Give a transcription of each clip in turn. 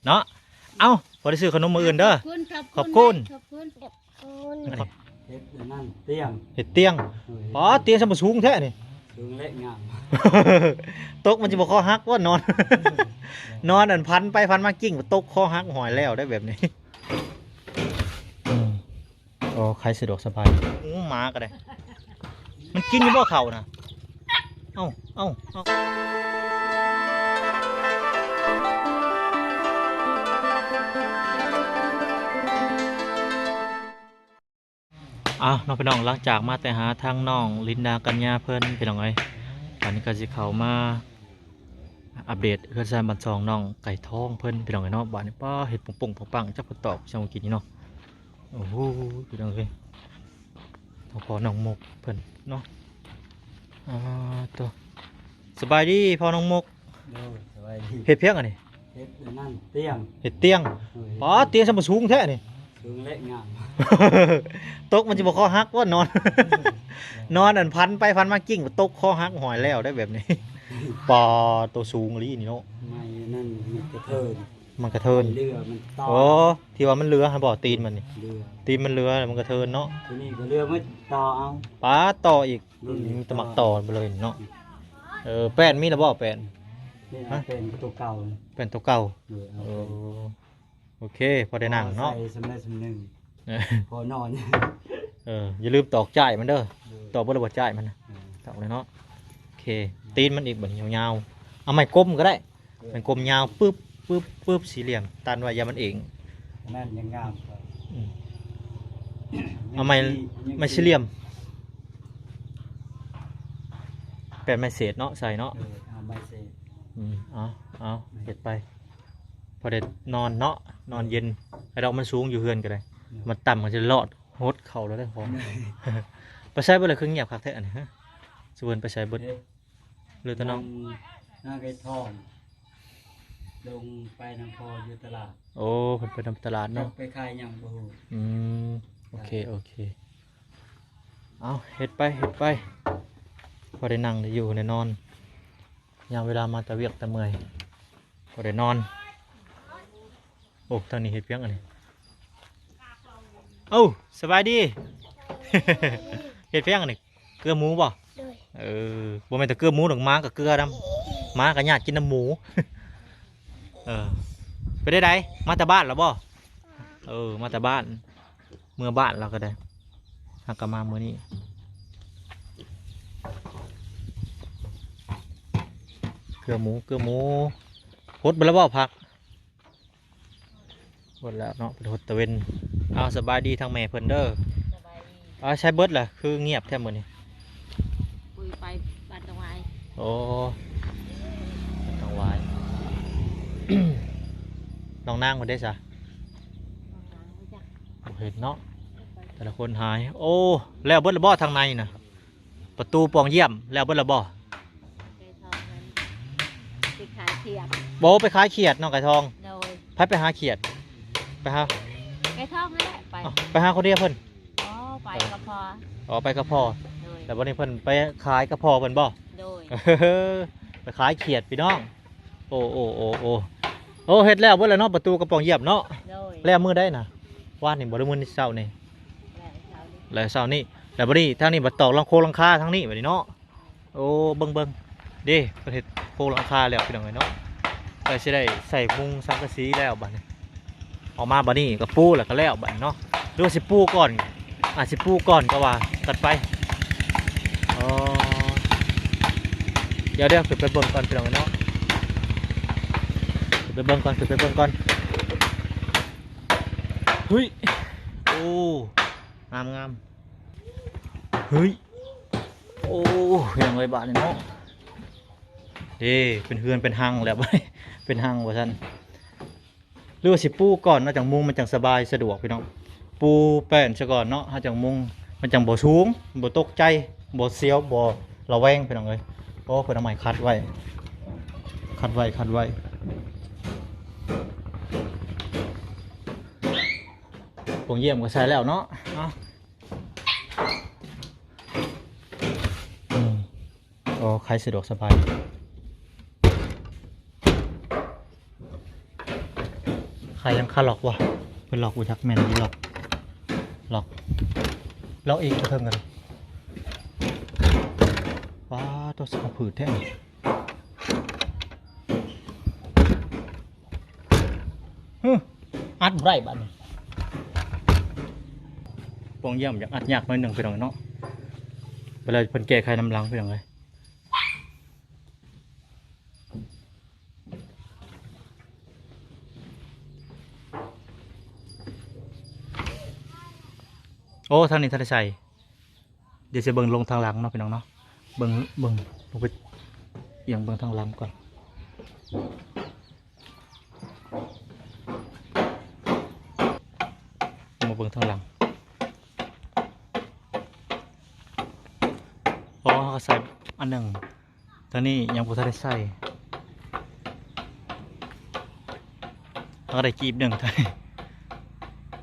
ເນາະ. ເອົ້າ ບໍ່ໄດ້ຊື້ຂະໜົມມື້ອື່ນເດີ. ຂອບຄຸນ ຂອບຄຸນ ຂອບຄຸນ ຂອບຄຸນ. ເຮັດອັນນັ້ນຕຽງ ເຮັດຕຽງ. ໂອ້ຍ ອໍ ຕຽງສ່ຳບໍ່ສູງແທ້ນີ້. ສູງແລະງາມ. ຕົກມັນຊິບໍ່ຄໍຫັກບໍ່ ນອນ ນອນອັນພັນໄປພັນມາ ກິ້ງຕົກຄໍຫັກຫອຍແລ້ວໄດ໋ແບບນີ້. ອືມ ອໍ ໄຂສະດວກສະບາຍ. ໂອ້ ໝາກໍໄດ້ ມັນກິນຢູ່ບໍ່ເຂົ້ານະ? ເອົ້າ ເອົ້າ ເອົ້າ. ອ້າວ ເນາະ ພີ່ນ້ອງ, ຫຼັງຈາກມາແຕ່ຫາທາງນ້ອງລິນດາ ກັນຍາ ເພິ່ນ ພີ່ນ້ອງເອີຍ, ບາດນີ້ກໍຊິເຂົ້າມາອັບເດດເຮືອນຊານບ້ານຊ່ອງນ້ອງໄກ່ທອງເພິ່ນ ພີ່ນ້ອງເອີຍເນາະ. ບາດນີ້ ປ້າ ເຮັດປົງໆປັງໆ ຈັກເພິ່ນຕອກ ຊ່ຳກິນນີ້ເນາະ. ໂອ້ໂຫ ພີ່ນ້ອງເອີຍ ພໍ່ນ້ອງມົກເພິ່ນເນາະ. ອ່າ ໂຕ ສະບາຍດີພໍ່ນ້ອງມົກ. ໂດຍ ສະບາຍດີ. ເຮັດພຽງອັນນີ້ ເຮັດອັນນັ້ນຕຽງ ເຮັດຕຽງ. ໂດຍ ອໍ ຕຽງສ່ຳບໍ່ສູງແທ້ນີ້. ສູງແລະງາມ. ຕົກມັນຊິບໍ່ຄໍຫັກບໍ່ ນອນ ນອນອັນພັນໄປພັນມາ ກິ້ງຕົກຄໍຫັກຫອຍແລ້ວໄດ໋ແບບນີ້. ປ້າ ໂຕສູງອີ່ຫຼີນີ້ເນາະ. ໄມ້ນັ້ນມັນກະເທີນ ມັນກະເທີນ ເຫຼືອມັນຕໍ່. ໂອ້ ທີ່ວ່າມັນເຫຼືອຫັ້ນບໍ່ ຕີນມັນນີ້. ເຫຼືອ ຕີນມັນເຫຼືອ ມັນກະເທີນເນາະ. ທີນີ້ກໍເຫຼືອມັນຕໍ່ເອົາ. ປ້າ ຕໍ່ອີກ. ອືມ ມີແຕ່ໝາກຕໍ່ໄປເລີຍເນາະ. ເອີ ແປ້ນມີແລ້ວບໍ່ ແປ້ນ? ນີ້ ຮະ? ແປ້ນໂຕເກົ່າ ແປ້ນໂຕເກົ່າ. ເອີ ເອົາ ເອີ ແປ້ນ ໂອເຄ ພໍໄດ້ນັ່ງເນາະ ໃສ່ສ່ຳໃດສ່ຳໜຶ່ງ. ເອີ ພໍນອນ. ເອີ ຢ່າລືມຕອກຈ້າຍມັນເດີ. ເອີ ຕອກເບິດແລ້ວບໍ່ ຈ້າຍມັນນະ? ເອີ ຕອກເລີຍເນາະ. ໂອເຄ ຕີນມັນອີກບັດນີ້ຍາວໆ. ເອົາໄມ້ກົມກໍໄດ້. ເອີ ແມ່ນກົມຍາວປຶບປຶບປຶບ ສີ່ຫຼ່ຽມ ຕັນໄວ້ ຢ່າມັນເອງ. ນັ້ນຍັງງາມກວ່າ. ອືມ ເອົາໄມ້ ໄມ້ສີ່ຫຼ່ຽມ ແປນໄມ້ເສດເນາະ ໃສ່ເນາະ. ເອີ ເອົາໄມ້ເສດ. ອືມ ເອົາ ເອົາ ເຮັດໄປ ພໍໄດ້ນອນເນາະ ນອນເຢັນ. ອືມ ໄອ້ດອກມັນສູງຢູ່ເຮືອນກໍໄດ້. ອືມ ມັນຕ່ຳກໍຈະລອດຫົດເຂົ້າແລ້ວເດ້ພໍ່. ອືມ ໄປໃສເບິດລະ ຄືງຽບຄັກແທ້ອັນນີ້ ຮະ? ສະເຫວີນໄປໃສເບິດ? ເອີ ຫຼືແຕ່ນ້ອງ ນາໄກ່ທອງ ລົງໄປນຳພໍ່ຢູ່ຕະຫຼາດ. ໂອ້ ເພິ່ນໄປນຳຕະຫຼາດເນາະ. ໄປຂາຍຫຍັງບໍ່ຮູ້. ອືມ ໂອເຄ ໂອເຄ ເອົາ ເຮັດໄປ ເຮັດໄປ ພໍໄດ້ນັ່ງໄດ້ຢູ່ໄດ້ນອນ ຍາມເວລາມາແຕ່ວຽກແຕ່ເມື່ອຍ ພໍໄດ້ນອນ. ໂອ້ ທາງນີ້ເຮັດພຽງອັນນີ້. ເອົ້າ ສະບາຍດີ. ເຮັດພຽງອັນນີ້ ເກືອໝູບໍ່? ໂດຍ ເອີ ບໍ່ແມ່ນແຕ່ເກືອໝູດອກ ໝາກໍເກືອນຳ ໝາກໍຍາດກິນນຳໝູ. ເອີ ເປັນໃດ ມາແຕ່ບ້ານແລ້ວບໍ່? ເອີ ມາແຕ່ບ້ານ ເມືອບ້ານແລ້ວກໍໄດ້. ຫາກະມາມື້ນີ້ ເກືອໝູ ເກືອໝູ ຫົດເບິດແລ້ວບໍ່ຜັກ? ໝົດແລ້ວເນາະ ເປັນຫົດຕາເວັນ. ເອົາ ສະບາຍດີທາງແມ່ເພິ່ນເດີ. ສະບາຍດີ. ເອົາ ໃສເບິດລະ ຄືງຽບແທ້ມື້ນີ້? ປຸຍໄປບ້ານຕາງຫວາຍ. ໂອ້ ບ້ານຕາງຫວາຍ. ນ້ອງນາງເພິ່ນເດ້ຊະ? ນ້ອງນາງບໍ່ຈັກ ບໍ່ເຫັນເນາະ ແຕ່ລະຄົນຫາຍ. ໂອ້ ແລ້ວເບິດລະບໍ່ທາງໃນນະ? ປະຕູປ່ອງຢ້ຽມແລ້ວເບິດລະບໍ່? ໄກ່ທອງນັ້ນໄປຂາຍຂຽດ. ບໍ່ ໄປຂາຍຂຽດນ້ອງໄກ່ທອງ. ໂດຍ. ໃຜໄປຫາຂຽດ? ໄປຫາໄກ່ທອງນັ້ນແຫຼະໄປ. ອ້າວ ໄປຫາຄົນດຽວເພິ່ນ? ອໍ ໄປກັບພໍ່. ອໍ ໄປກັບພໍ່. ໂດຍ. ແລ້ວບັດນີ້ເພິ່ນໄປຂາຍກັບພໍ່ເພິ່ນບໍ່? ໂດຍ. ໄປຂາຍຂຽດພີ່ນ້ອງ. ໂອ້ ໂອ້ ໂອ້ ໂອ້ ໂອ້ ເຮັດແລ້ວເບິດແລ້ວເນາະ ປະຕູກະປ່ອງຢ້ຽມເນາະ. ໂດຍ. ແລ້ວມື້ໃດນະ? ວານນີ້ບໍ່ ຫຼືມື້ເຊົ້ານີ້? ແລ້ວເຊົ້ານີ້. ແລ້ວເຊົ້ານີ້ ແລ້ວບັດນີ້ທາງນີ້ບັດຕອກຫຼັງໂຄງຫຼັງຄາທາງນີ້ບັດນີ້ເນາະ. ໂອ້ ເບິ່ງໆ ເດ້ ເພິ່ນເຮັດໂຄງຫຼັງຄາແລ້ວພີ່ນ້ອງເອີຍເນາະ. ກໍຊິໄດ້ໃສ່ມຸງສັງກະສີແລ້ວບັດນີ້. ອອກມາບັດນີ້ກໍປູແລ້ວກໍແລ້ວບັດນີ້ເນາະ ຫຼືວ່າຊິປູກ່ອນ ອາດຊິປູກ່ອນກໍວ່າກັນໄປ. ອໍ ດຽວໆ ຂຶ້ນໄປເບິ່ງກ່ອນພີ່ນ້ອງເນາະ ຂຶ້ນໄປເບິ່ງກ່ອນ ຂຶ້ນໄປເບິ່ງກ່ອນ. ເຮີ້ຍ ໂອ້ ງາມໆ ເຮີ້ຍ ໂອ້ ພີ່ນ້ອງເອີຍ ບາດນີ້ເນາະ ເດ້ ເປັນເຮືອນເປັນຮັງແລ້ວ ເປັນຮັງວ່າຊັ້ນ. ຫຼືວ່າຊິປູກ່ອນເນາະ ຈັ່ງມຸງ ມັນຈັ່ງສະບາຍສະດວກພີ່ນ້ອງ. ປູແປ້ນຊະກ່ອນເນາະ ເຮົາຈັ່ງມຸງ ມັນຈັ່ງບໍ່ສູງ ບໍ່ຕົກໃຈ ບໍ່ສຽວ ບໍ່ລະແວງພີ່ນ້ອງເອີຍ. ໂອ້ ເພິ່ນເອົາໄມ້ຂັດໄວ້ ຂັດໄວ້ ຂັດໄວ້. ໂປງຢ້ຽມກໍໃສ່ແລ້ວເນາະ ເອົາ ອືມ. ອໍ ໄຂສະດວກສະບາຍ. ຂາຍຫຍັງ? ຄາລັອກວະ? ເພິ່ນລັອກບໍ່ຈັກ ແມ່ນບໍ່ລັອກ ລັອກ ລັອກອີກ ເທິງກັນ. ປາດໂທ້ ສາວພືດແທ້ນີ້. ຫຶ ອັດບໍ່ໄດ້ບາດນີ້. ປ່ອງຢ້ຽມຢາກອັດຍາກໜ້ອຍໜຶ່ງ ພີ່ນ້ອງເນາະ. ເວລາເພິ່ນແກ້ໄຂນຳຫຼັງ ພີ່ນ້ອງເອີຍ. ໂອ້ ທາງນີ້ທັນໄດ້ໃສ່. ດຽວຊິເບິ່ງລົງທາງຫຼັງເນາະ ພີ່ນ້ອງເນາະ. ເບິ່ງ ເບິ່ງ ລົງໄປອຽງເບິ່ງທາງຫຼັງກ່ອນ. ມາເບິ່ງທາງຫຼັງ. ອໍ ເຮົາກໍໃສ່ອັນໜຶ່ງ. ຕອນນີ້ຍັງບໍ່ທັນໄດ້ໃສ່. ເຮົາກໍໄດ້ກີບໜຶ່ງ.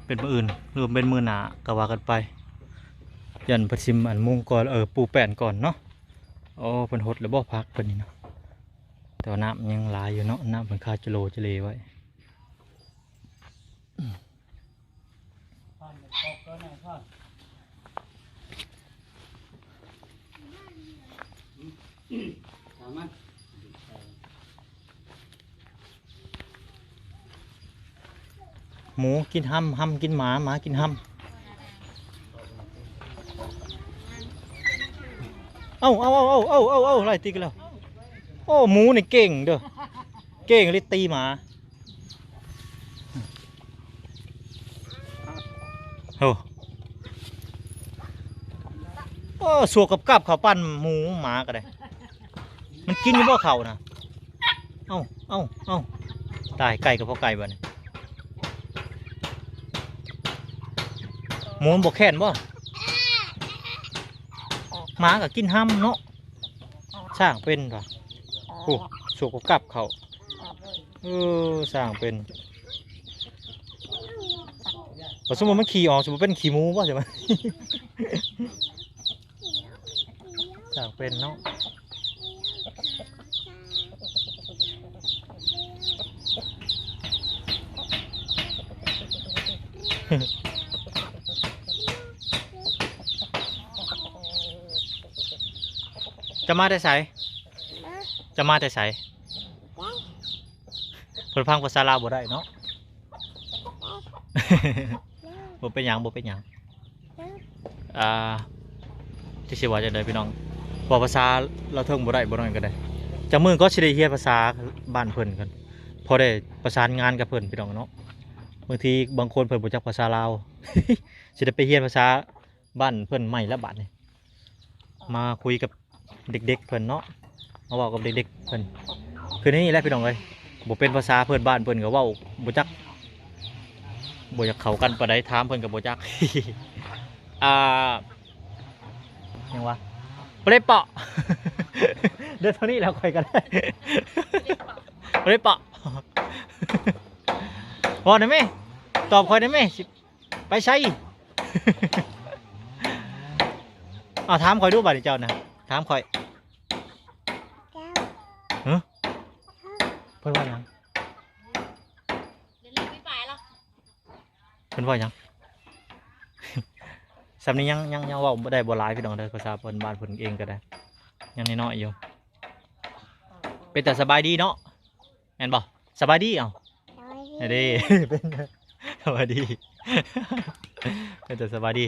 ເປັນມື້ອື່ນ ຫຼືວ່າເປັນມື້ໜ້າກໍວ່າກັນໄປ. ຢ້ານເພິ່ນຊິອັນມຸງກ່ອນ ເອີ ປູແປ້ນກ່ອນເນາະ. ໂອ້ ເພິ່ນຫົດແລ້ວບໍ່ຜັກເພິ່ນນີ້ເນາະ. ແຕ່ວ່ານ້ຳຍັງຫຼາຍຢູ່ເນາະ. ນ້ຳເພິ່ນຄາຈະໂລຈະເລໄວ້. ໝູກິນຮຳ ຮຳກິນໝາ ໝາກິນຮຳ. ເອົ້າ ເອົ້າ ເອົ້າ ໄລ່ຕິດກັນແລ້ວ. ໂອ້ ໝູນີ້ເກັ່ງເດີ້ ເກັ່ງອີ່ຫຼີ ຕີໝາ. ໂອ້ ໂອ້ ສວກກັບກັບເຂົ້າ ປັ້ນໝູໝາກໍໄດ້. ມັນກິນຢູ່ບໍ່ເຂົ້ານະ? ເອົ້າ ເອົ້າ ເອົ້າ ຕາຍ ໄກ່ກໍພໍໄກ່ບາດນີ້. ໝູມັນບໍ່ແຄ້ນບໍ່? ໝາກໍກິນຮຳເນາະ. ສ້າງເປັນວ່າ ໂອ້ ສວກກັບກັບເຂົ້າ. ເອີ ສ້າງເປັນ. ວ່າສົມມຸດມັນຂີ້ອອກ ຊິບໍ່ເປັນຂີ້ໝູບໍ່? ສ້າງເປັນເນາະ. ຈະມາແຕ່ໃສ? ຈະມາແຕ່ໃສ? ເພິ່ນຟັງພາສາລາວບໍ່ໄດ້ເນາະ. ບໍ່ເປັນຫຍັງ ບໍ່ເປັນຫຍັງ. ອ່າ ຈະຊິວ່າຈັ່ງໃດພີ່ນ້ອງ ເວົ້າພາສາລາວເທິງບໍ່ໄດ້ ບໍ່ໜ້ອຍກໍໄດ້. ຈັກມື້ກໍຊິໄດ້ຮຽນພາສາບ້ານເພິ່ນກັນ ພໍໄດ້ປະສານງານກັບເພິ່ນ ພີ່ນ້ອງເນາະ. ບາງທີບາງຄົນເພິ່ນບໍ່ຈັກພາສາລາວ ຊິໄດ້ໄປຮຽນພາສາ ບ້ານເພິ່ນໃໝ່ແລ້ວບາດນີ້. ມາຄຸຍກັບເດັກໆເພິ່ນເນາະ ມາເວົ້າກັບເດັກໆເພິ່ນ. ຄືໃນນີ້ແຫຼະພີ່ນ້ອງເອີຍ ບໍ່ເປັນພາສາເພື່ອນບ້ານເພິ່ນກໍເວົ້າບໍ່ຈັກ ບໍ່ຢາກເຂົ້າກັນປານໃດ ຖາມເພິ່ນກໍບໍ່ຈັກ. ອ່າ ຫຍັງວະ ປະເລັດເປາະ. ເດີ ເທົ່ານີ້ແລ້ວ ຂ້ອຍກໍໄດ້ ປະເລັດເປາະ. ເວົ້າໄດ້ແມ ຕອບຂ້ອຍໄດ້ແມ. ໄປໃສ? ເອົາ ຖາມຂ້ອຍດູບາດນີ້ເຈົ້ານະ ຖາມຂ້ອຍ. ເອີ ເພິ່ນວ່າຫຍັງ? ເພິ່ນເວົ້າຫຍັງ? ສ່ຳນີ້ຍັງ ຍັງ ຍັງເວົ້າບໍ່ໄດ້ບໍ່ຫຼາຍພີ່ນ້ອງເດີ ພາສາເພິ່ນບ້ານເພິ່ນເອງກໍໄດ້ ຍັງນ້ອຍໆຢູ່. ເປັນຕາສະບາຍດີເນາະ ແມ່ນບໍ່? ສະບາຍດີ ເອົ້າ ສະບາຍດີ ເດ້ ສະບາຍດີ ເປັນຕາສະບາຍດີ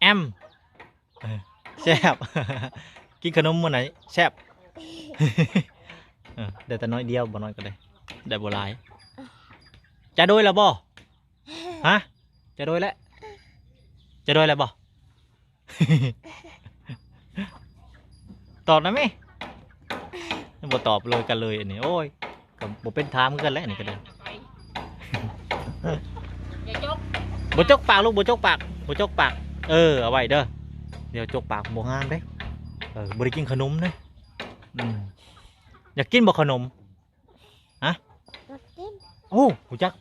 ແອມ ເອີ ແຊບ ກິນຂະໜົມມື້ໃດແຊບ. ເອີ ໄດ້ແຕ່ໜ້ອຍດຽວ ບໍ່ໜ້ອຍກໍໄດ້ ໄດ້ບໍ່ຫຼາຍ. ຈະໂດຍແລ້ວບໍ່? ຮະ? ຈະໂດຍແລ້ວ ຈະໂດຍແລ້ວບໍ່? ຕອບນະແມ ບໍ່ຕອບເລີຍກັນເລີຍອັນນີ້ ໂອ້ຍ ກໍບໍ່ເປັນຖາມຄືກັນແຫຼະ ອັນນີ້ກໍໄດ້. ຢ່າຈົກ ບໍ່ຈົກປາກລູກ ບໍ່ຈົກປາກ ບໍ່ຈົກປາກ. ເອີ ເອົາໄວ້ເດີ ດຽວຈົກປາກບໍ່ງາມເດ້. ເອີ ບໍ່ໄດ້ກິນຂະໜົມເດ້. ອືມ ຢາກກິນບໍ່ຂະໜົມ? ຮະ? ບໍ່ກິນ. ໂອ້ ຮູ້ຈັກ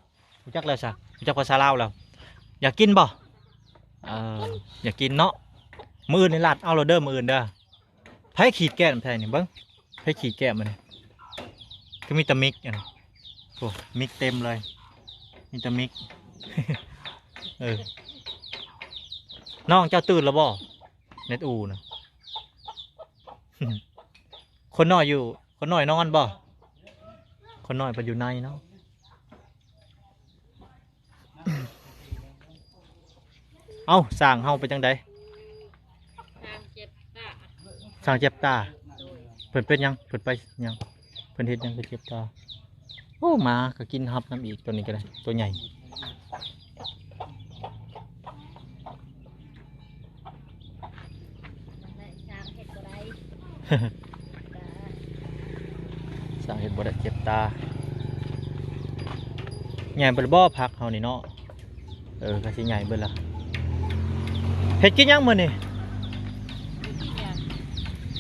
ຮູ້ຈັກແລ້ວຊະ ຮູ້ຈັກພາສາລາວແລ້ວ. ຢາກກິນບໍ່? ເອີ ຢາກກິນເນາະ. ມື້ອື່ນນີ້ລັດເອົາໂລດເດີ ມື້ອື່ນເດີ. ໃຜຂີດແກ້ມແທ້ນີ້ ເບິ່ງ ໃຜຂີດແກ້ມອັນນີ້ ຄືມີແຕ່ມິກອັນນີ້. ໂອ້ ມິກເຕັມເລີຍ. ມີແຕ່ມິກ ເອີ ນ້ອງເຈົ້າຕື່ນແລ້ວບໍ່? ເນັດອູ່ນະ ຄົນນ້ອຍຢູ່ ຄົນນ້ອຍນອນບໍ່? ຄົນນ້ອຍເພິ່ນຢູ່ໃນເນາະ. ເອົ້າ ຊ່າງເຮົາເປັນຈັ່ງໃດ? ຊ່າງເຈັບຕາ ຊ່າງເຈັບຕາ ໂດຍ ເພິ່ນເປັນຫຍັງ? ເພິ່ນໄປຫຍັງ? ເພິ່ນເຮັດຫຍັງຄືເຈັບຕາ? ໂອ້ ໝາກໍກິນຮັບນຳອີກ ຕົວນີ້ກໍໄດ້ ຕົວໃຫຍ່. ຊ່າງເຮັດບໍ່ໄດ້ ຊ່າງເຮັດບໍ່ໄດ້ ເຈັບຕາ. ໃຫຍ່ເບິດແລ້ວບໍ່ ຜັກເຮົານີ້ເນາະ? ເອີ ກໍຊິໃຫຍ່ເບິດລະ. ເຮັດກິນຫຍັງມື້ນີ້?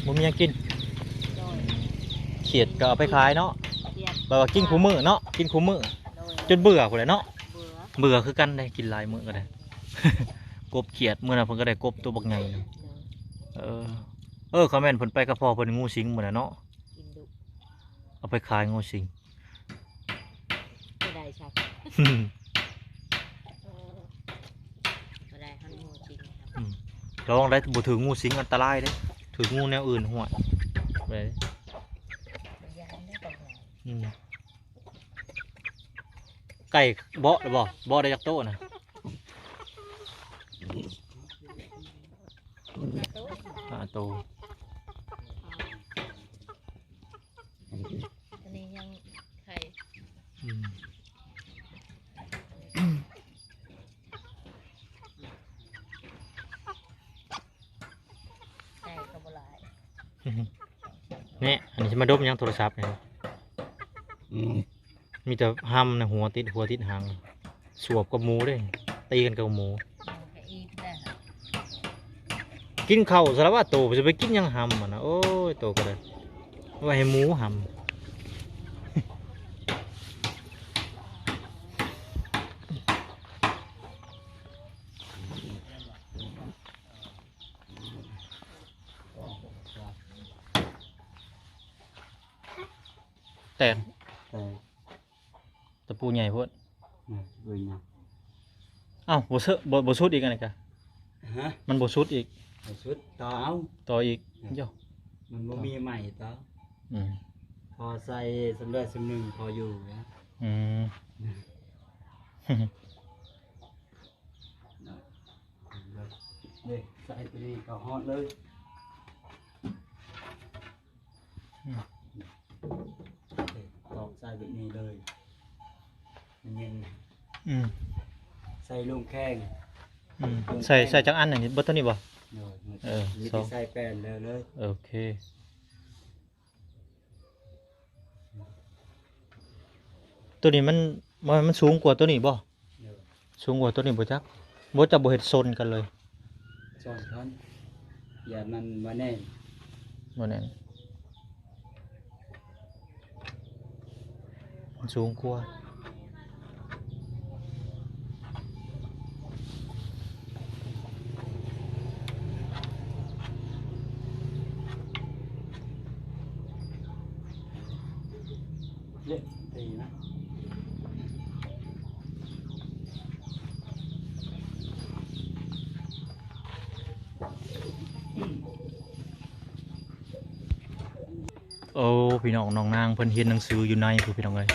ບໍ່ມີຫຍັງກິນ ໂດຍ ຂຽດກໍເອົາໄປຂາຍເນາະ ຂຽດ ແບບວ່າກິນຄູ່ມື້ເນາະ ກິນຄູ່ມື້ ໂດຍ ຈົນເບື່ອພຸ້ນແຫຼະເນາະ. ເບື່ອ ເບື່ອຄືກັນເດ້ ກິນຫຼາຍມື້ກໍໄດ້ ກົບຂຽດ ມື້ນັ້ນເພິ່ນກໍໄດ້ກົບຕົວບັກໃຫຍ່ນະ. ໂດຍ ເອີ ເອີ ຄອມເມັນເພິ່ນໄປກັບພໍ່ເພິ່ນ ງູສິງມື້ນັ້ນເນາະ ກິນດຸ ເອົາໄປຂາຍງູສິງ ບໍ່ໄດ້ຊັກ ບໍ່ໄດ້ ຄັນງູສິງ ອືມ ລະວັງໄດ້ ບໍ່ຖືກງູສິງອັນຕະລາຍເດ້ ຖືກງູແນວອື່ນ ຫ້ວຍ ໄປ ອືມ ໄກ່ເບາະແລ້ວບໍ່? ເບາະໄດ້ຈັກໂຕນະ? ຫ້າໂຕ ອັນນີ້ຍັງໄຂ່ ອືມ ໄກ່ກໍບໍ່ຫຼາຍ ແນ່ ອັນນີ້ຊິມາດົມຫຍັງໂທລະສັບນີ້? ອືມ ມີແຕ່ຫຳນະ ຫົວຕິດຫົວຕິດຫາງ ສວບກັບໝູເດ້ ຕີກັນກັບໝູ ກິນເຂົ້າສາລະວະໂຕ ຊິໄປກິນຫຍັງຫຳຫັ້ນນະ. ໂອ້ຍ ໂຕກໍໄດ້ ໄວ້ໃຫ້ໝູຫຳ. ແຕກ ແຕກ ຕະປູໃຫຍ່ໂພດ ອືມ ເບິ່ງນະ. ເອົ້າ ບໍ່ເຊ ບໍ່ ບໍ່ສຸດອີກ ອັນນີ້ກະ ຮະ ມັນບໍ່ສຸດອີກ ບໍ່ສຸດ ຕໍ່ເອົາ ຕໍ່ອີກ ອືມ ໂຢ ມັນບໍ່ມີໃໝ່ຕໍ່ ອືມ ພໍໃສ່ສ່ຳໃດສ່ຳໜຶ່ງ ພໍຢູ່ນະ ອືມ ນີ້ ໃສ່ຕົວນີ້ກໍຮອດເລີຍ ອືມ ນີ້ ຕອກໃສ່ແບບນີ້ເລີຍ ມັນເຢັນ ອືມ ໃສ່ລົງແຂ້ງ ອືມ ລົງແຂ້ງ ໃສ່ ໃສ່ຈັກອັນ ອັນນີ້ເບິດເທົ່ານີ້ບໍ່? ໂດຍ ເອີ ມີແຕ່ ສອງ ໃສ່ແປ້ນແລ້ວເລີຍ ໂອເຄ. ຕົວນີ້ມັນ ມັນ ມັນສູງກວ່າຕົວນີ້ບໍ່? ໂດຍ ສູງກວ່າຕົວນີ້ບໍ່ຈັກ ບໍ່ ເຈົ້າບໍ່ເຮັດຊົນກັນເລີຍ? ຊ້ອນກັນ ຢ້ານມັນບໍ່ແໜ້ນ ບໍ່ແໜ້ນ ມັນສູງກວ່າ. ເລະຕີນະ ໂອ້ ພີ່ນ້ອງ ນ້ອງນາງເພິ່ນຮຽນໜັງສືຢູ່ໃນພຸ້ນ ພີ່ນ້ອງເອີຍ.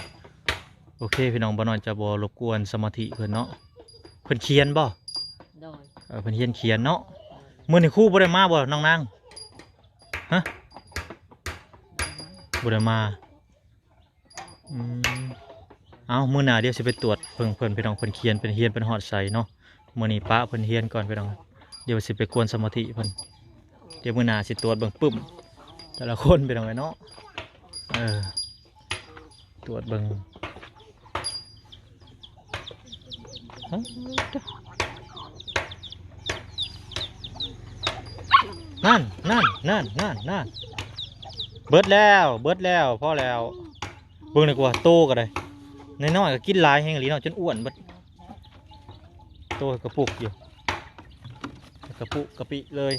ໂອເຄ ພີ່ນ້ອງ ບ່າວນ້ອຍຈະບໍ່ລົບກວນສະມາທິເພິ່ນເນາະ. ເພິ່ນຂຽນບໍ່? ໂດຍ ເອີ ເພິ່ນຮຽນຂຽນເນາະ. ມື້ນີ້ຄູບໍ່ໄດ້ມາບໍ່ ນ້ອງນາງ? ຮະ? ບໍ່ໄດ້ມາ. ອືມ ເອົ້າ ມື້ໜ້າດຽວຊິໄປຕວດເບິ່ງເພິ່ນ ພີ່ນ້ອງ ເພິ່ນຂຽນ ເພິ່ນຮຽນ ເພິ່ນຮອດໃສເນາະ. ມື້ນີ້ປະເພິ່ນຮຽນກ່ອນ ພີ່ນ້ອງ ດຽວຊິໄປກວນສະມາທິເພິ່ນ. ດຽວມື້ໜ້າຊິຕວດເບິ່ງປຶ້ມແຕ່ລະຄົນ ພີ່ນ້ອງເອີຍເນາະ. ເອີ ຕວດເບິ່ງ ນັ້ນ ນັ້ນ ນັ້ນ ນັ້ນ ນັ້ນ ເບິດແລ້ວ ເບິດແລ້ວ ພໍແລ້ວ. ເບິ່ງດີກວ່າ ໂຕກໍໄດ້ ນ້ອຍໆກໍກິນຫຼາຍແຮງອີ່ຫຼີເນາະ ຈົນອ້ວນເບິດ. ໂຕກະປຸກຢູ່ ກະປຸກະປິເລີຍ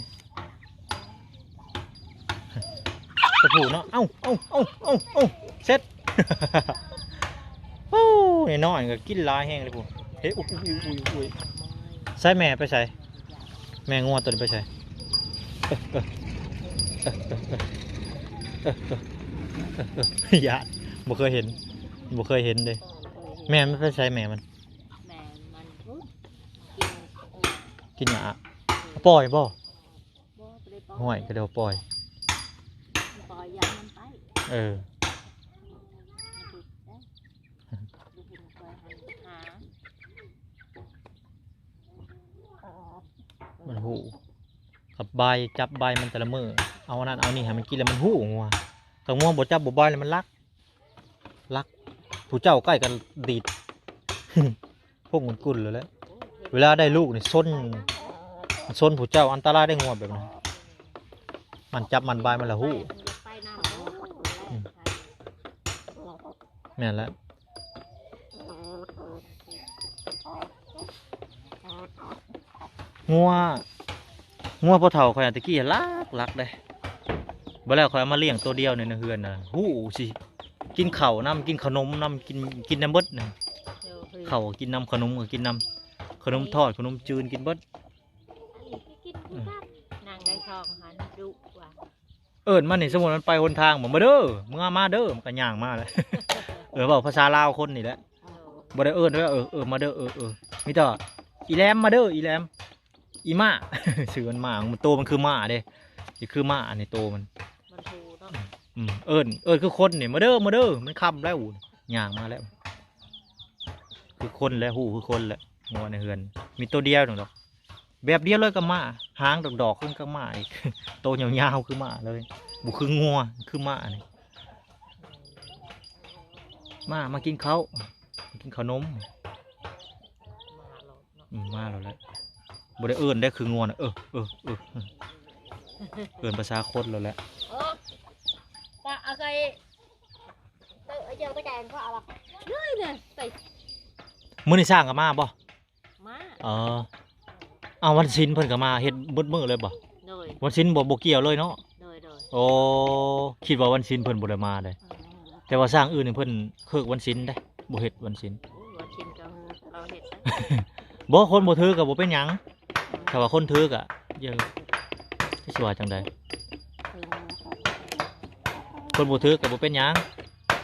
ກະປຸເນາະ. ເອົ້າ ເອົ້າ ເອົ້າ ເອົ້າ ເອົ້າ ເສັດ. ໂອ້ ນ້ອຍໆກໍກິນຫຼາຍແຮງເລີຍພຸ້ນ. ເຮີ້ຍ ອຸ້ຍໆໆໆ ໃສແມ່ໄປໃສ? ແມ່ງົວຕົວນີ້ໄປໃສ? ເອີ ເອີ ເອີ ເອີ ຢ້ານ ບໍ່ເຄີຍເຫັນ ບໍ່ເຄີຍເຫັນເດ້. ແມ່ມັນໄປໃສແມ່ມັນ? ແມ່ມັນພຸ້ນ ກິນຫຍ້າ ປ່ອຍບໍ່? ບໍ່ ບໍ່ໄດ້ປ່ອຍ. ຫ້ວຍ ກໍເດີປ່ອຍ ປ່ອຍຢ່າມັນໄປ. ເອີ ມັນຮູ້ ກັບບາຍ ຈັບບາຍມັນແຕ່ລະມື້ ເອົາອັນນັ້ນເອົານີ້ໃຫ້ມັນກິນ ແລ້ວມັນຮູ້ງົວ. ຖ້າງົວບໍ່ຈັບບໍ່ບາຍແລ້ວມັນລັກ ລັກ ຜູ້ເຈົ້າໃກ້ກັນດີດ ພວກມັນກຸ້ນແລ້ວແຫຼະ. ເວລາໄດ້ລູກນີ້ຊົນ ມັນຊົນຜູ້ເຈົ້າ ອັນຕະລາຍໄດ້ງົວແບບນັ້ນ. ມັນຈັບມັນບາຍມັນລະຮູ້. ອືມ ແມ່ນແລ້ວ. ງົວ ງົວພໍ່ເຖົ້າຂ້ອຍແຕ່ກີ້ລັກໆເດ້. ບາດແລ້ວຂ້ອຍເອົາມາລ້ຽງໂຕດຽວໃນເຮືອນນະ ຮູ້ຊິ ກິນເຂົ້ານຳ ກິນຂະໜົມນຳ ກິນ ກິນນຳເບິດນະ. ເຂົ້າກໍກິນນຳ ຂະໜົມກໍກິນນຳ ຂະໜົມທອດ ຂະໜົມຈືນກິນເບິດ. ນາງໄກ່ທອງຫັ້ນດຸວ່າ ເອີ້ນມັນນີ້ ສົມມຸດມັນໄປຫົນທາງ ບອກ ມາເດີ ເມືອມາເດີ ມັນກໍຍ່າງມາແຫຼະ. ເອີ ເວົ້າພາສາລາວຄົນນີ້ແຫຼະ ບໍ່ໄດ້ເອີ້ນວ່າ ເອີ ເອີ ມາເດີ ເອີ ເອີ ມີແຕ່ວ່າ ອີແຫຼມ ມາເດີ ອີແຫຼມ ອີມ້າ ຊື່ມັນມ້າ ໂຕມັນຄືມ້າເດ້ ຊິຄືມ້າ ອັນນີ້ໂຕມັນ ມັນຮູ້ເນາະ. ອືມ ເອີ້ນ ເອີ້ນຄືຄົນນີ້ ມາເດີ ມາເດີ ມັນຄ່ຳແລ້ວ ຍ່າງມາແລ້ວ ຄືຄົນແຫຼະ ຮູ້ຄືຄົນແຫຼະ. ງົວໃນເຮືອນມີໂຕດຽວໜຶ່ງດອກ ແບບດຽວເລີຍກັບມ້າ ຫາງດອກໆຄືກັບມ້າອີກ ໂຕຍາວໆຄືມ້າເລີຍ ບໍ່ຄືງົວ ຄືມ້ານີ້. ມ້າ ມາກິນເຂົ້າ ມາກິນເຂົ້າໜົມ. ອືມ ມາແລ້ວແຫຼະ ບໍ່ໄດ້ເອີ້ນໄດ້ຄືງົວນະ ເອີ ເອີ ເອີ ເອີ້ນພາສາຄົນແລ້ວແຫຼະ. ປະເອົາໃສ່ ເອີ ເອົາເຈົ້າໄປແຕ່ງເພາະວ່າ ເລີຍນະ ໄປ ມື້ນີ້ຊ້າງກໍມາບໍ່? ມາ ເອີ ເອົາ ວັນສິນເພິ່ນກໍມາເຮັດເບິດມື້ເລີຍບໍ່? ໂດຍ ວັນສິນບໍ່ ບໍ່ກ່ຽວເລີຍເນາະ. ໂດຍ ໂດຍ ໂອ້ ຄິດວ່າວັນສິນເພິ່ນບໍ່ໄດ້ມາເດ້ ອືມ ແຕ່ວ່າຊ້າງອື່ນນີ້ເພິ່ນເຄີກວັນສິນເດ້ ບໍ່ເຮັດວັນສິນ. ໂອ້ ວັນສິນກໍເຮົາເຮັດ ບໍ່ ຄົນບໍ່ຖືກໍບໍ່ເປັນຫຍັງ ຖ້າວ່າຄົນຖືກໍ ເອີ ຊິວ່າຈັ່ງໃດ ຄົນບໍ່ຖືກໍບໍ່ເປັນຫຍັງ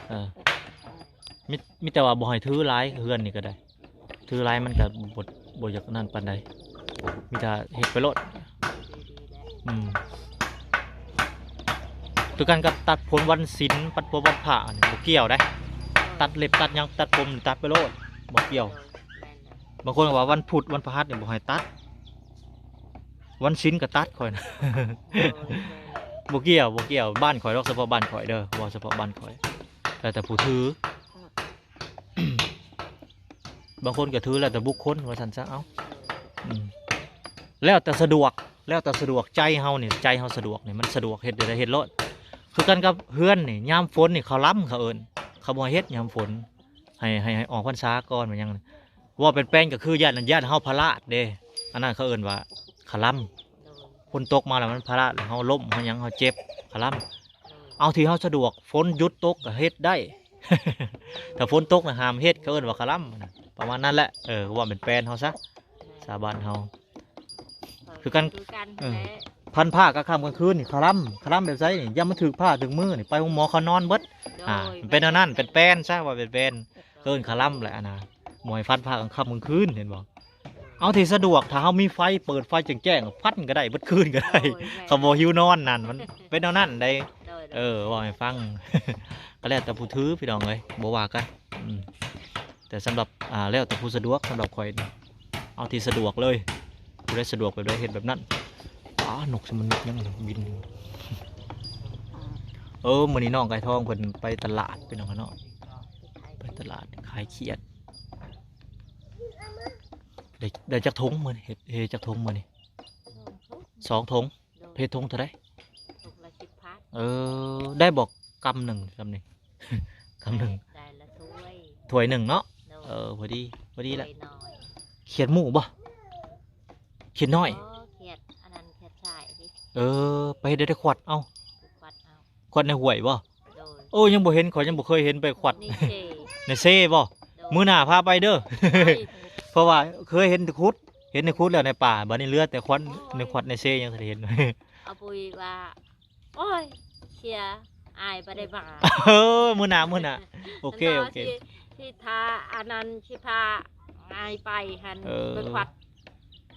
ເອີ ມີ ມີແຕ່ວ່າບໍ່ໃຫ້ຖືຫຼາຍ ເຮືອນນີ້ກໍໄດ້ ຖືຫຼາຍມັນກໍບໍ່ ບໍ່ຢາກນັ້ນປານໃດ ມີແຕ່ເຮັດໄປໂລດ. ອືມ ຄືກັນກັບຕັດຜົມວັນສິນ ຕັດຜົມວັນພະນີ້ບໍ່ກ່ຽວເດ້ ຕັດເລັບຕັດຫຍັງຕັດຜົມນີ້ຕັດໄປໂລດ ບໍ່ກ່ຽວ. ບາງຄົນກໍວ່າວັນພຸດວັນພະຫັດນີ້ບໍ່ໃຫ້ຕັດ ວັນສິນກໍຕັດຂ້ອຍນະ ບໍ່ກ່ຽວ ບໍ່ກ່ຽວ ບ້ານຂ້ອຍດອກ ສະເພາະບ້ານຂ້ອຍເດີ ເວົ້າສະເພາະບ້ານຂ້ອຍ ແລ້ວແຕ່ຜູ້ຖື. ບາງຄົນກໍຖືແລ້ວແຕ່ບຸກຄົນວ່າຊັ້ນຊະ ເອົ້າ ອືມ ແລ້ວແຕ່ສະດວກ ແລ້ວແຕ່ສະດວກໃຈເຮົານີ້ ໃຈເຮົາສະດວກນີ້ ມັນສະດວກເຮັດໃດເຮັດໂລດ. ຄືກັນກັບເຮືອນນີ້ ຍາມຝົນນີ້ເຂົາລຳ ເຂົາເອີ້ນ ເຂົາບໍ່ໃຫ້ເຮັດຍາມຝົນ ໃຫ້ ໃຫ້ ໃຫ້ອອກພັນສາກ່ອນ ແມ່ນຫຍັງ ເວົ້າແປນໆກໍຄືຢ້ານ ຢ້ານເຮົາພະລາດເດ້ ອັນນັ້ນເຂົາເອີ້ນວ່າຂະລຳ. ໂດຍ ຝົນຕົກມາແລ້ວມັນພະລາດ ເຮົາລົ້ມເຮົາຫຍັງເຮົາເຈັບ ຂະລຳ. ໂດຍ ເອົາທີ່ເຮົາສະດວກ ຝົນຢຸດຕົກກໍເຮັດໄດ້ ຖ້າຝົນຕົກນະຫ້າມເຮັດ ເຂົາເອີ້ນວ່າຂະລຳນະ ປະມານນັ້ນແຫຼະ. ເອີ ເວົ້າແປນໆເຮົາຊະ ແມ່ນ ຊາວບ້ານເຮົາ. ຄືກັນ ຄືກັນ ເອີ ແຫຼະ ພັນຜ້າກາງຄ່ຳກາງຄືນນີ້ ຂະລຳ ຂະລຳແບບໃດນີ້ ຢ້ານມັນຖືກຜ້າຖືກມືນີ້ ໄປໂຮງໝໍເຂົານອນເບິດ. ໂດຍ ອ່າ ມັນເປັນແນວນັ້ນ ແປນໆຊະ ເວົ້າແປນໆ ເອີ້ນຂະລຳແຫຼະ ອັນນະ ໝວຍຟັນຜ້າກາງຄ່ຳກາງຄືນ ເຫັນບໍ່? ເອົາທີ່ສະດວກ ຖ້າເຮົາມີໄຟ ເປີດໄຟແຈ້ງໆ ຟັນກໍໄດ້ ເບິດຄືນກໍໄດ້. ໂດຍ ແມ່ນ ເຂົາບໍ່ຫິວນອນນັ້ນ ມັນເປັນແນວນັ້ນໃດ. ໂດຍໆ ເອີ ເວົ້າໃຫ້ຟັງ ກໍແລ້ວແຕ່ຜູ້ຖື ພີ່ນ້ອງເອີຍ ບໍ່ວ່າກັນ. ອືມ ແຕ່ສຳລັບ ອ່າ ແລ້ວແຕ່ຜູ້ສະດວກ ສຳລັບຂ້ອຍນີ້ ເອົາທີ່ສະດວກເລີຍ ຜູ້ໃດສະດວກແບບໃດເຮັດແບບນັ້ນ. ອ້າ ນົກ ມັນນົກຫຍັງບິນ. ເອີ ມື້ນີ້ນ້ອງໄກ່ທອງເພິ່ນໄປຕະຫຼາດ ພີ່ນ້ອງເນາະ ໄປຕະຫຼາດຂາຍຂຽດ. ໄດ້ ໄດ້ຈັກຖົງມື້ນີ້ ເຮັດ ເຮັດຈັກຖົງມື້ນີ້? ສອງຖົງ. ໂດຍ ເຮັດຖົງເທົ່າໃດ? ຖົງລະສິບພັນ. ເອີ ໄດ້ບໍ່ກຳໜຶ່ງຊ່ຳນີ້? ກຳໜຶ່ງ ໄດ້ ໄດ້ລະຖ້ວຍ ຖ້ວຍໜຶ່ງເນາະ. ໂດຍ ເອີ ພໍດີ ພໍດີລະ. ຂຽດໝູ່ບໍ່? ຂຽດນ້ອຍ ອໍ ຂຽດອັນນັ້ນ ຂຽດຊາຍເດ້. ເອີ ໄປເຮັດໄດ້ຂວັດເອົາ ຂວັດເອົາ ຂວັດໃນຫ້ວຍບໍ່? ໂດຍ ໂອ້ ຍັງບໍ່ເຫັນ ຂ້ອຍຍັງບໍ່ເຄີຍເຫັນໄປຂວັດ ໃນເຊ ໃນເຊບໍ່? ມື້ໜ້າພາໄປເດີ ໄປ ເພາະວ່າເຄີຍເຫັນແຕ່ຂຸດ ເຫັນແຕ່ຂຸດແລ້ວໃນປ່າ ບັດນີ້ເຫຼືອແຕ່ຄວັນ ໃນຄວັນໃນເຊຍັງບໍ່ທັນເຫັນ ອາປຸຍວ່າ ໂອ້ຍ ເສຍອາຍບໍ່ໄດ້ມາ ເອີ ມື້ໜ້າ ມື້ໜ້າ ໂອເຄ ອັນວ່າ ໂອເຄ ຊິ ຊິຖ້າອັນນັ້ນ ຊິພາອາຍໄປຫັ້ນ ເອີ ໄປຄວັດ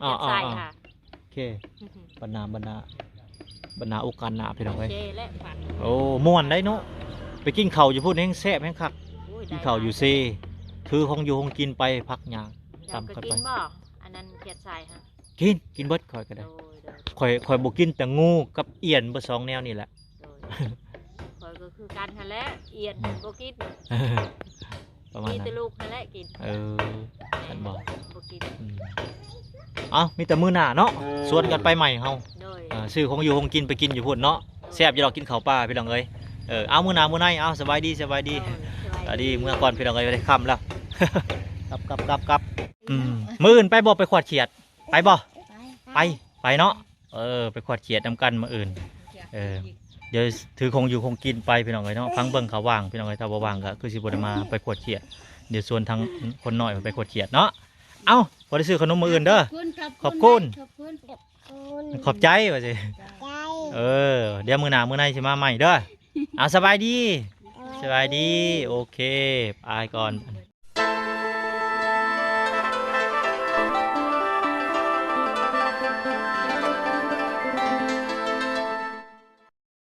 ອໍ ເຮັດໃສ່ ອໍ ຫັ້ນ ໂອເຄ ບັນນາ ບັນນາ ບັນນາໂອກາດໜ້າ ພີ່ນ້ອງເອີຍ ໂອເຄແຫຼະ ໂອ້ ມ່ວນໄດ໋ເນາະ ໄປກິນເຂົ້າຢູ່ພຸ້ນແຮງແຊບແຮງຄັກ ໂອ້ຍ ກິນເຂົ້າຢູ່ເຊ ຖືຂອງຢູ່ຂອງກິນໄປ ຜັກຫຍ້າ ເຈົ້າກໍກິນບໍ່ ຕຳກັນໄປ ອັນນັ້ນຂຽດຊາຍຫະ ກິນ ກິນເບິດຂ້ອຍກໍໄດ້ ໂດຍ ໂດຍ ຂ້ອຍ ຂ້ອຍບໍ່ກິນແຕ່ງູກັບອ່ຽນ ເບິດສອງແນວນີ້ແຫຼະ ໂດຍ ຂ້ອຍກໍຄືກັນຫັ້ນແຫຼະ ອ່ຽນ ອືມ ບໍ່ກິນ ປະມານນັ້ນ ມີແຕ່ລູກຫັ້ນແຫຼະກິນ ເອີ ແມ່ນບໍ່ ບໍ່ກິນ ອືມ ເອົ້າ ມີແຕ່ມື້ໜ້າເນາະ ຊວນກັນໄປໃໝ່ເຮົາ ໂດຍ ເອີ ຊື້ຂອງຢູ່ຂອງກິນໄປກິນຢູ່ພຸ້ນເນາະ ໂດຍ ແຊບຢູ່ດອກ ກິນເຂົ້າປ່າພີ່ນ້ອງເອີຍ ເອີ ເອົາ ມື້ໜ້າມື້ໃນ ເອົາ ສະບາຍດີ ສະບາຍດີ ເອີ ສະບາຍດີ ເອົາ ເມື່ອກ່ອນພີ່ນ້ອງເອີຍ ໄດ້ຄ່ຳແລ້ວ ກັບ ກັບ ກັບ ກັບ ອືມ ມື້ອື່ນໄປບໍ່ ໄປຂວດຂຽດ ໄປບໍ່ ໄປ ໄປ ໄປເນາະ ເອີ ໄປຂວດຂຽດນຳກັນມື້ອື່ນ ເອີ ດຽວຖືຂອງຢູ່ຂອງກິນໄປພີ່ນ້ອງເອີຍເນາະ ຟັງເບິ່ງເຂົາວ່າງພີ່ນ້ອງເອີຍ ຖ້າບໍ່ວ່າງກໍຄືຊິບໍ່ໄດ້ມາໄປຂວດຂຽດ ດຽວຊວນທາງຄົນນ້ອຍໄປຂວດຂຽດເນາະ ເອົ້າ ພໍໄດ້ຊື້ຂະໜົມມື້ອື່ນເດີ ຂອບຄຸນ ຂອບໃຈ ວ່າຊິ ເອີ ດຽວມື້ໜ້າມື້ໃນຊິມາໃໝ່ເດີ ເອົາ ສະບາຍດີ ສະບາຍດີ ໂອເຄ ອາຍກ່ອນ